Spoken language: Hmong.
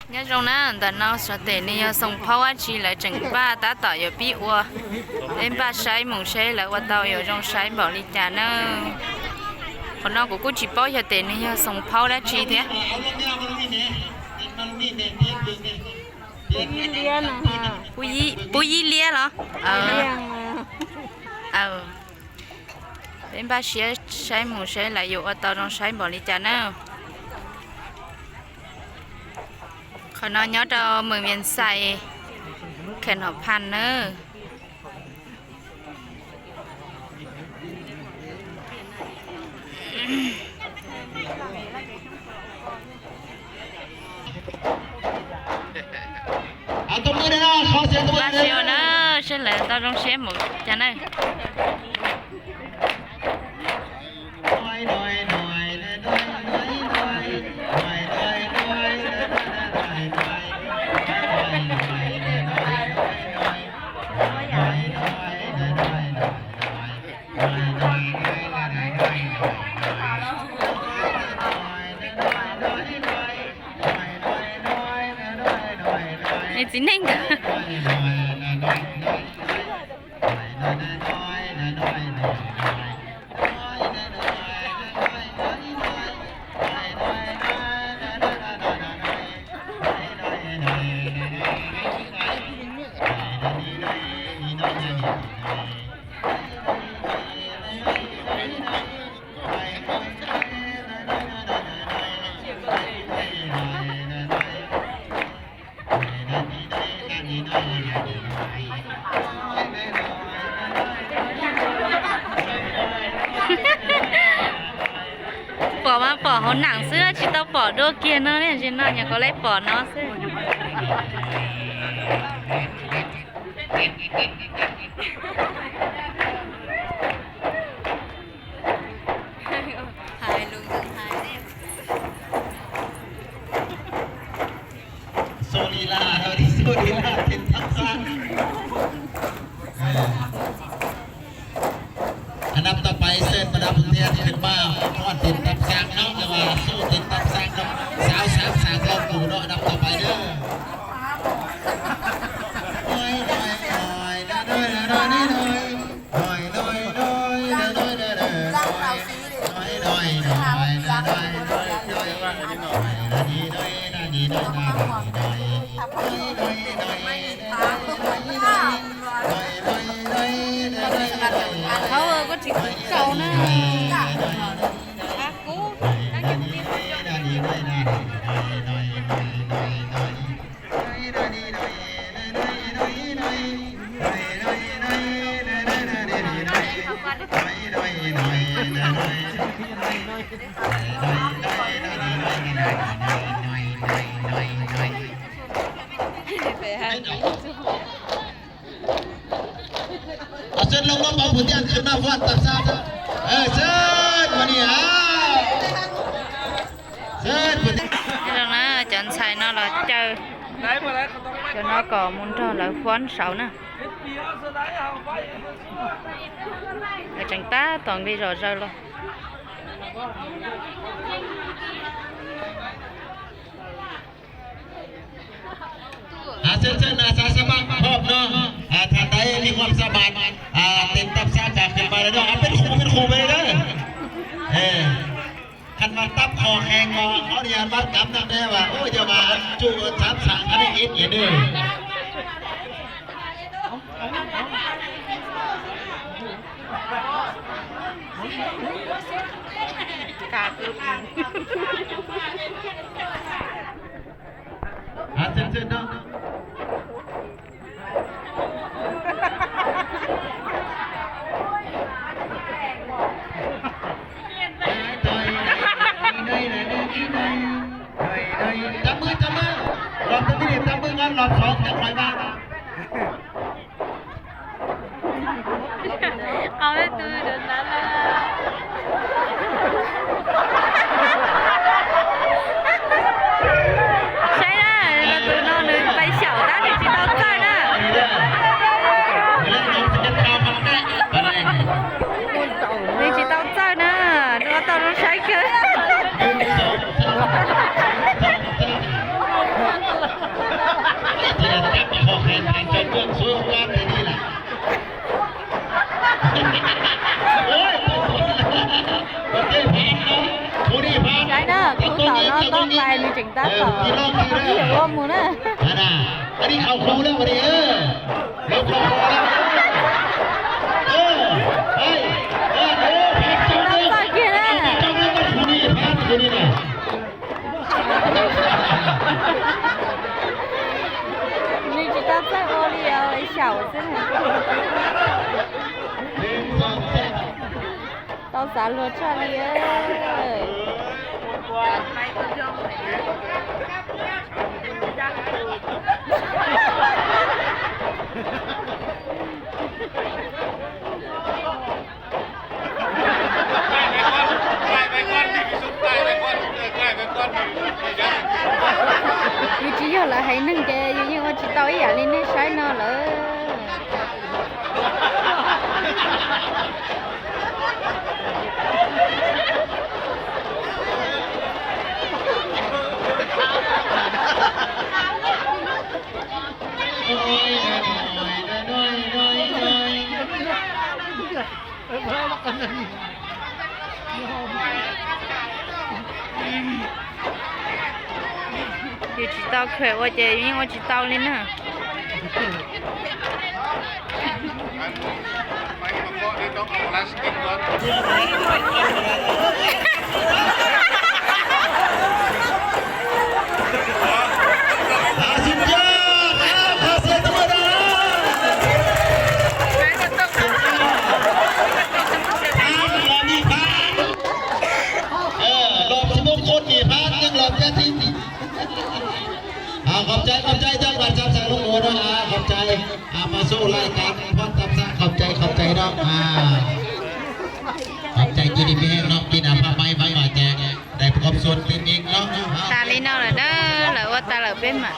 Nyob zoo na, ntawm no xyov tes nws yog xoom phaub dab tsi lawv tseem npaj tab tom yuav pib ua. Peb npaj saib mus seb lawv ua tau yuav zoo saib npaum li cas na. Qhov no kuv kuj tsis paub xyov tes nws yog xoom phaub dab tsi thiab. Pub yib liab los? Peb npaj siab saib mus seb lawv yuav ua tau zoo saib npaum li cas na. Qhov no nyob rau Mws Vias Xais, Kheem Hom Phas na. Npaj siab na, seb lawv tau zoo siab mus cas na. Txiv neej ntawd. Pom mas pom hauv nam xwb tsis tau pom dua kiag no, tsis no nyuam qhuav laib pom no xwb. Xu li laj, xu li laj, tes tab xab. Andav tau pais xwb, andav tau pais xwb, mas muaj tes tab xab no, los xu tes tab xab no, xav xav xav los kuv no andav tau pais na. Thov koj tsis kub tsaus na. Kub. Xwb lub lub pov phuv tiaj khwv noj vuag tag sab. Xwb mas ni a. Xwb phuv tiaj. Cov ntxhais no los caw cov no kom mus nrog lawv huab saud na. Lawv tseem tab tom nqi zom zaws los. Xwb xwb na, xav xav mas phom no, thav tais li huam xav mas, tes tab xab tas khwv mas no, peb khu peb khu peb na. Khanh mas tab kho kheev ko, ob niag mab kav nag ne mas, ua yog mas tsuj txav txhav qhab ib tias nws. Tám mươi, tám mươi. Lọt tới cái điểm tám mươi ngon, lọt sáu chắc khỏi ba. Qhov tus ntawd na. Saib na, tus no nws pais xyaum tab nws tsis tau txawj na. Nws tsis tau txawj na, nws ua tau zoo saib kawg. Tab tom ib yam ua mus na. Ua li au hu na, ua li, ua li, ua li. Txawj kiag na. Nws tsis tau txawj ua li os, xyaum xwb na. Tau xav luag tshaj li. Yus tsis yog lawv haiv neeg ces yus yeej ua tsis tau ib yam li nej saib no lawm. Yus tsis tau khaws ua ces yus yeej ua tsis tau li na. Los xib mub khuj nim phab yeej los peb tib. Qhov tsaib, qhov tsaib coj vas txhab xees lub ua no, qhov tsaib, mas xub laij kav phoj txhab xees, qhov tsaib, qhov tsaib no. Qhov tsaib cia li peb no, cia li phaj maib vam vas ces daim pov koob xuas tib neeg no. Tas li no lawm na, lawv ua tas lawm peb mam